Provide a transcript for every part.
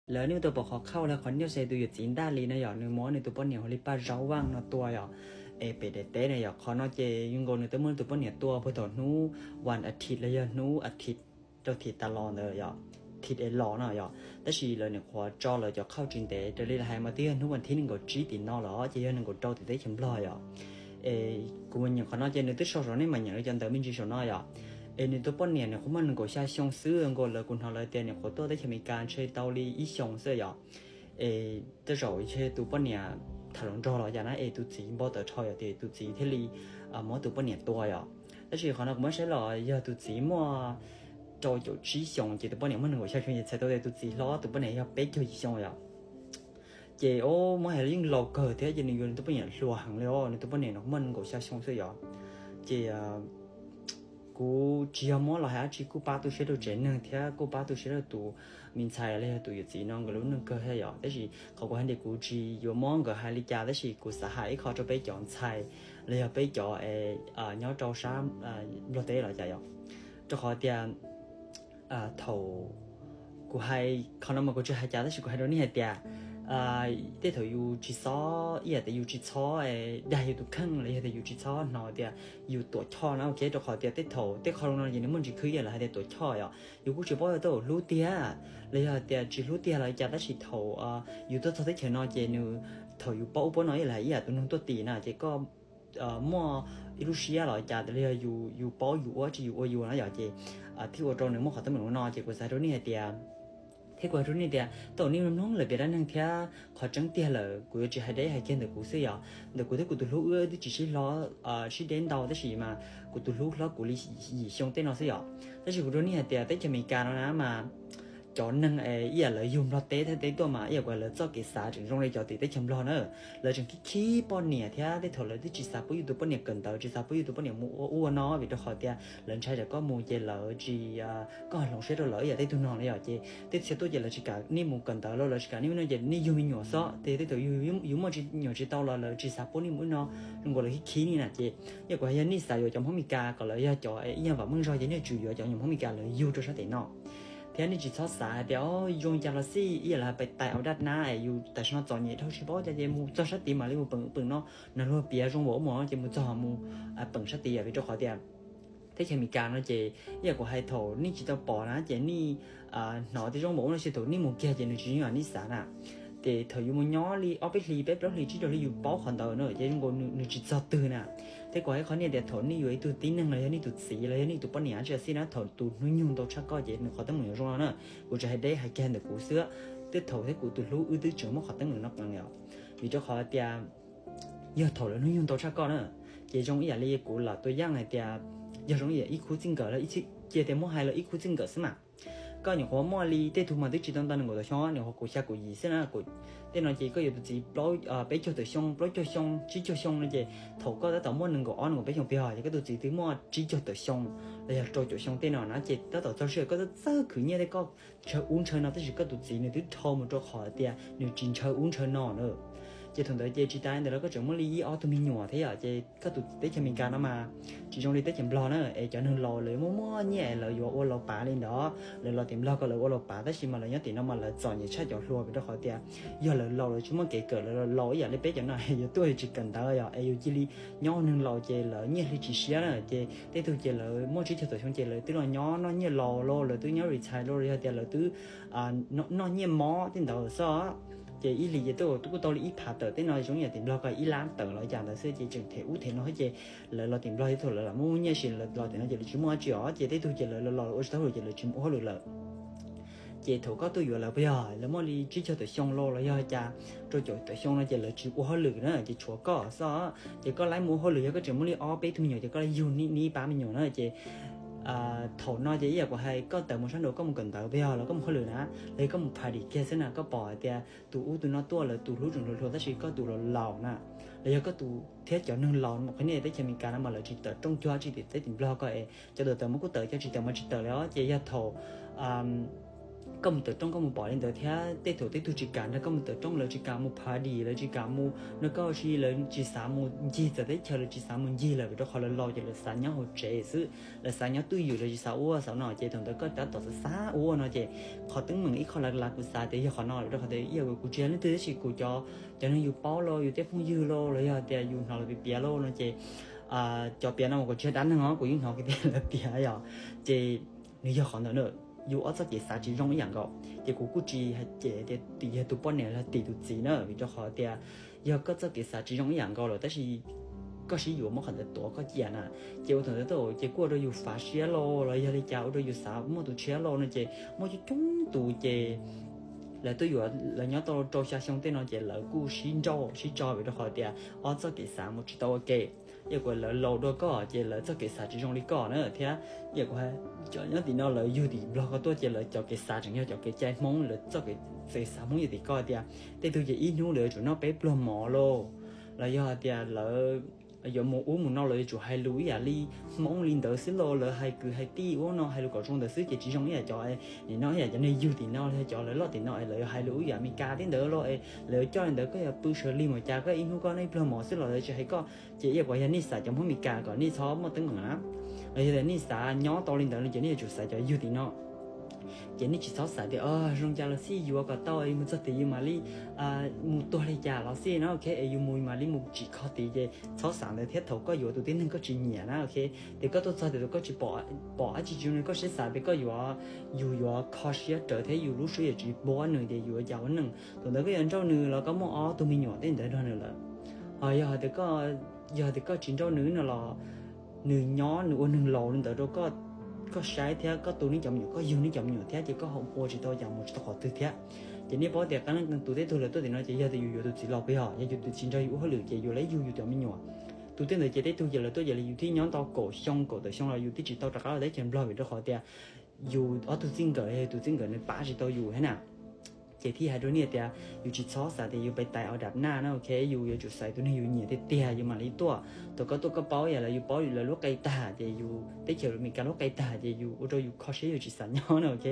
Lawv nej tau pom qhov khauj los qhov nyuaj ces tus yawm txiv ntaj li no yom, nws muab nws tus poj niam hu li Paj Zaub Vaj no tua yom, es pem daim teb na yom. Qhov no ces zoo nkaus nws twb muab nws tus poj niam tua puag thaum hnub vas a thiv los yog hnub a thiv rau thiv tas los ntawd yom, thiv es los no yom. Tab sis lawv nyuam qhuav tso lawv cov khauj tsis ntev raws li lawv hais mas twb yog hnub vas thib nees nkaum tsib tim no lawm ces yog nees nkaum rau tim teb chaws Nplog yom. Es kuv mus nyeem qhov no ces nws twb sau saum nej mam nyeem li cov ntawv me ntsis saum no yom. Es nws tus poj niam nyuam qhuav muaj nees nkaum xya xyoo xwb, nkaus lawv kuv hnov lawv tias nyuam qhuav tuaj teb chaws Amelikas ntshe tau li ib xyoos xwb yom. Es tej zaum ntshe tus poj niam tham hluas nraug los cas na es tus txiv npau taws dhau yom, ces tus txiv thiaj li muab tus poj niam tua yom. Tab sis qhov no kuv muab saib los yog tus txiv muaj rau caum tsib xyoos ces tus poj niam muaj nees nkaum xya xyoo ces txhais tau tias tus txiv hlob tus poj niam yog peb caug yim xyoo yom. Ces o, muab hais los yeej laus kawg thiab ces nws yuav nws tus poj niam hluas heev li os, nws tus poj niam no muaj nees nkaum xya xyoo xwb yom. Ces kuv tsis yog muab los hais dab tsi, kuj pab tu siab rau tsev neeg thiab kuj pab tu siab rau tus me ntxhais los yog tus yawm txiv no nkawd lub neej kawg thiab yom. Tab sis qhov kuv hais ntawd kuv tsis yuav muab nkawd hais li cas, tab sis kuv xav hais ib qho rau peb cov ntxhais los yog peb cov nyob rau sab Nplog teb los cas yom. Rau qhov tias thaum kuv hais qhov no mas kuv tsis hais cas, tab sis kuv hais rau nej hais tias tej thaum yus tsis txhob, ib yam tias yus tsis txhob dag yus tus kheej los yog tias yus tsis txhob hnov tias yus tuam choj na, ok. Rau qhov tias tej thaum tej qho no ces nws muaj ntsis khwv ib yam lawv hais tias tuam choj yom. Yus kuj tsis paub yog tej thaum hlub tiag los yog tias tsis hlub tiag los cas, tab sis thaum yus tuaj txog teb chaws no ces nws, thaum yus paub ub paub no ib yam lawv hais ib yam tus noog tuaj tim na ces koj muaj ib lub siab los cas los yog yus paub yus ua tsis yus ua yus na yom, ces thiaj ua rau nws muaj qhov teeb meem no. Ces kuv xav hais rau nej hais tias, thiab kuv hais rau nej tias thaum nej mloog lawm piav dab neeg thiab qhov tseeb tiag lawm kuv yuav tsis hais deb hais kiag ntawm kuv xwb yom. Ntawm kuv thiab kuv tus hlub wb twb tsis sib hlob sib deb ntau tab sis mas kuv tus hlub hlob kuv li yim xyoo tej no xwb yom. Tab sis kuv rau nej hais tias teb chaws Amelikas no na mas cov neeg ib yam lawv yug Nplog teb thiab teb tuaj mas ib yam kuv lawv txoj kev xav tseem zoo li cov tim teb chaws Nplog na. Lawv tseem khib khib poj niam thiab tej thaum lawv twb tsis xav pub yus tus poj niam kawm ntawv, tsis xav pub yus tus poj niam mus ua ua no, vim rau qhov tias lawv ntshai tsam koj mus ces lawv tsis, koj hloov siab rau lawv ib yam tej tug no na yom. Ces tej txhia tuaj ces lawv tsis kam nej mus kawm ntawv los lawv tsis kam nej mus no ces nej yug me nyuam xwb, ces tej thaum yus muaj me nyuam tsis tau los lawv tsis xav pub nej mus no, zoo nkaus lawv khib khib nej na. Ces ib yam kuv hais yog nej xav yuav cov Hmoob Amelikas kom lawv yog cov ib yam vam meej zog ces nej tsum yuav cov nyuam Hmoob Amelikas lawv yug rau sab tim no. Thiab nej tsis txhob xav hais tias o, zoo li cas los xij, ib yam lawv hais pais tais au daj nab es yus tam sim no txom nyem dhau tsis paub cas ces mus txog sab tid mam li mus peem peem no, nws luag piav zoo npaum ub mus ces mus txog mus peem sab tid yom. Vim rau qhov tias teb chaws Amelikas no ces ib yam kuv hais thaum nej tsis tau pom na ces nej hnov tias zoo npaum ub no, thaum nej mus kiag ces nws tsis zoo yam nej xav na. Ces thaum yus mus nyob li ob peb hlis peb plaub hlis tsib rau hli yus paub qhov ntawd na ces zoo nkaus nws tsis txog twg na. Thiab kuv hais qhov nej tias thaum nej yuav ib tug tib neeg los yog nej tus txiv los yog nej tus poj niam tsis xij na, thaum tus hnub nyoog ntau tshaj koj ces nws qhov teeb meem yuav zoo no na. Kuv tsis hais deb hais kiag ntawm kuv xwb, tej thaum thiab kuv tus hlub wb twb tseem muaj qhov teeb meem no qees yom. Vim rau qhov tias yog thaum lawv hnub nyoog ntau tshaj koj na, ces zoo ib yam li kuv lam tua yaj hais tias yog zoo ib yam ib khub txij nkawm los cia tias muab hais los ib khub txij nkawm xwb mas. Koj nyuam qhuav muaj li tej tug mas twb tsis tau ntau nees nkaum tawm xyoo, nyuam qhuav kaum xya kaum yim xwb na. Tej no ces koj yuav tus txiv peb caug tawm xyoo, plaub caug xyoo, tsib caug xyoo no ces thaum koj tab tom muaj nees nkaum ob nees nkaum peb xyoo pem ces koj tus txiv twb muaj tsib caug tawm xyoo los yog rau caum xyoo tej no na. Ces tab tom txog sij hawm koj twb txawj khwv nyiaj thiab koj ntshaw ub ntshaw no tab sis koj tus txiv nws twb dhau mus rau qhov tias nws tsis ntshaw ub ntshaw no na. Ces thaum ntawd ces tsis tas ntawd los koj tseem muaj li ib ob tug me nyuam thiab yom. Ces koj tus teb chaws Amelikas no mas tsis zoo li teb chaws Nplog na, es cov neeg laus lawv muaj muaj nyiaj es lawv yuav ua laus pav li ntawd, lawv los tim Nplog kom lawv ua laus pav, tab sis mas lawv nyob tim no mas lawv txom nyem tshaj cov hluas. Vim rau qhov tias yog lawv laus lawv tsis muaj kev kawm, lawv laus ib yam li peb cov no yuav tuaj tsis kawm ntawv yom, es yus cia li nyob ua neeg laus ces lawv nyiaj hli tsis siab na. Ces tej tug ces lawv muaj tsib caug tawm xyoo ces lawv twb los nyob noj nyiaj laus los lawv twb nyob retire los yog tias lawv twb noj nyiaj mob tej ntawd xwb. Ces ib hlis ces twb kuj tau li ib phav tawm tej no, zoo yam tim Nplog ko ib lab tawm los cas ntawd xwb, ces tseem them ub them no ces lawv los tim Nplog thiab thaum lawv los muaj nyiaj ces lawv los tim no ces lawv tsis muaj dab tsi os. Ces tej tug ces lawv los los ua tsis tau hauj lwm ces lawv tsis mus ua hauj lwm lawm. Ces thaum koj tuaj yuav lawv puas yog lawv muaj li tsib caug tawm xyoo los los yog cas rau caum tawm xyoo no ces lawv tsis ua hauj lwm na, ces tshuav koj xwb. Ces koj laib mus ua hauj lwm, yog koj tseem muaj li ob peb tug me nyuam ces koj laib yug nib pab me nyuam na. Ces thaum no ces ib yam kuv hais, koj tawm mus sab nraud koj mus kawm ntawv puas yog los koj mus hauj lwm na, los yog koj mus party kiag xwb na, koj pom hais tias tus ub tus no tuaj lawv tus hlub tseem hluas hluas tab sis koj tus laus laus na, los yog koj tus thiab cov neeg laus no mas qhov niaj teb chaws Amelikas no mas lawv tsis tawm rooj cuag tsis tim teb tim Nplog ko es cov tawm tawm mas kuj tawm, cov tsis tawm mas tsis tawm li os. Ces yog thaum koj mus tawm rooj koj mus pom li ntawd thiab tej thaum tej tug tsis kam nrog koj mus tawm rooj, lawv tsis kam mus party, lawv tsis kam mus nrog koj, lawv tsis xav mus ncig txawv teb chaws, lawv tsis xav mus ncig lawm vim rau qhov lawv laus ces lawv xav nyob hauv tsev xwb, lawv xav nyob twj ywm, lawv tsis xav ua xav no ces thaum ntawd koj tab tom xav xav ua no ces qhov teeb meem ib qho lav kuv xav tias yog qhov no vim rau qhov tias ib yam kuv tsis yog leej twg tab sis kuv cov, cov neeg yus paub los yus tej phooj ywg los los yog tias yus hnov lawv piav piav los no ces cov piav no mas kuv tsis yog dab neeg os, kuv yeej hnov tias lawv piav yom. Ces nws yog qhov ntawd na, yus ob txoj kev xav tsis zoo ib yam nkaus ces kuv kuj tsis hais cem tias tim yog tus poj niam los tim tus txiv na vim rau qhov tias yog koj txoj kev xav tsis zoo ib yam nkaus lawm tab sis koj sib yuav muab qhov ntawd tuav koj cia na. Ces ua thaum ntawd ces kuj ua rau yus fav siab los los yog li cas ua rau yus xav muaj tus tshiab los no ces muaj coob coob tus ces lawv tuaj yuav lawv nyob tau rau xya xyoo tej no ces lawv kuj sib nrauj sib tso vim rau qhov tias ob txoj kev xav mus tsis tau ua ke. Ib yam kuv lawv laus dua koj ces lawv txoj kev xav tsis zoo li koj na thiab ib yam kuv cov nyob tim no lawv yug tim Nplog ko tuaj ces lawv cov kev xav tseem yog cov kev cai Hmoob, lawv txoj kev xav Hmoob yog tim koj tias tej tug ces ib hnub lawv yuav tsum noj peb pluag mov lauj, los yog tias lawv yuav mus ub mus no lawv yuav tsum hais lus ib yam li Hmoob li ntawd xwb los lawv hais kwv hais tij ub no hais lus kom zoo ntawd xwb ces tsis zoo ib yam cov nim no ib yam cov neeg yug tim no los yog cov lawv loj tim no es lawv yuav hais lus ib yam Meskas tej ntawd los es lawv yuav coj li ntawd koj yuav pw sawv lig mus cas koj ib hnub koj noj ib pluag mov xwb los lawv tsis hais koj. Ces ib yam kuv yog nej xav cov Hmoob Meskas kom nej txhob muaj teeb meem na, los yog tias nej xav nyob tau li ntawd no ces nej yuav tsum xav cov yug tim no. Ces nej tsis txhob xav tias zoo cas los xij yuav kom tau es mus txog tid yus mam li mus tuag li cas los xij no, ok, es yus mus mam li mus tsim kho tid ces txhob xav ntawd thiab thaum koj yuav tus tib neeg koj tsis nyiam na, ok, ces koj tuaj txog tias tus koj tsis pom dab tsi tsis zoo li koj siab xav ces koj yuav, yus yuav kho siab rawv thiab yus lub suab yuav tsis pab nws ces yus yuav cas ua neej. Thaum ntawd koj yuav nrauj nws los koj muaj ob tug me nyuam tej ntawd nrog nws lawm. Ho yog tias koj, yog tias koj tsis nrauj nws no los nws nyob nws ua neeg laus li ntawd rau koj, koj saib thiab koj tu neb cov me nyuam, koj yug neb cov me nyuam thiab ces koj ho ua tsis tau cas mus tsis tau qhov twg thiab. Ces nej paub tias qee leej tus tej tug lawv tuaj tim no ces yog tias yus yuav tus txiv laus puas yog, yog yus tus txiv nrog yus ua hauj lwm ces yus lawv yug yus cov me nyuam. Tus tej ntawd ces tej tug ces lawv tuaj ces lawv yus thiaj nyob tau kaum xyoo kaum tawm xyoo los yus thiaj tsis tau rov qab los teb chaws Nplog vim rau qhov tias yus ob tug txij nkawm, yog tus txij nkawm nws pab tsis tau yus thiab na. Ces thiaj hais rau nej tias yus tsis txhob xav tias yus peb tais o dap naj na, ok, yus yuav tsum xaiv tus neeg yus nyiam tiag tiag yus mam li tuaj. Thaum koj tuaj koj paub yam lawv, yus paub lawv lub qe tag ces yus teb chaws Amelikas lub qe tag ces yus ua rau yus kho siab yus tsis xav nyob na, ok.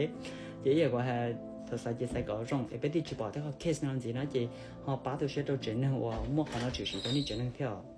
Ces ib yam kuv hais, thaum xav ces xav kom zoo es peb thiaj tsis pom tej qhov case no ntxiv no ces ho pab tu siab rau tsev neeg uas muaj qhov no tshwm sim rau nej tsev neeg thiab os.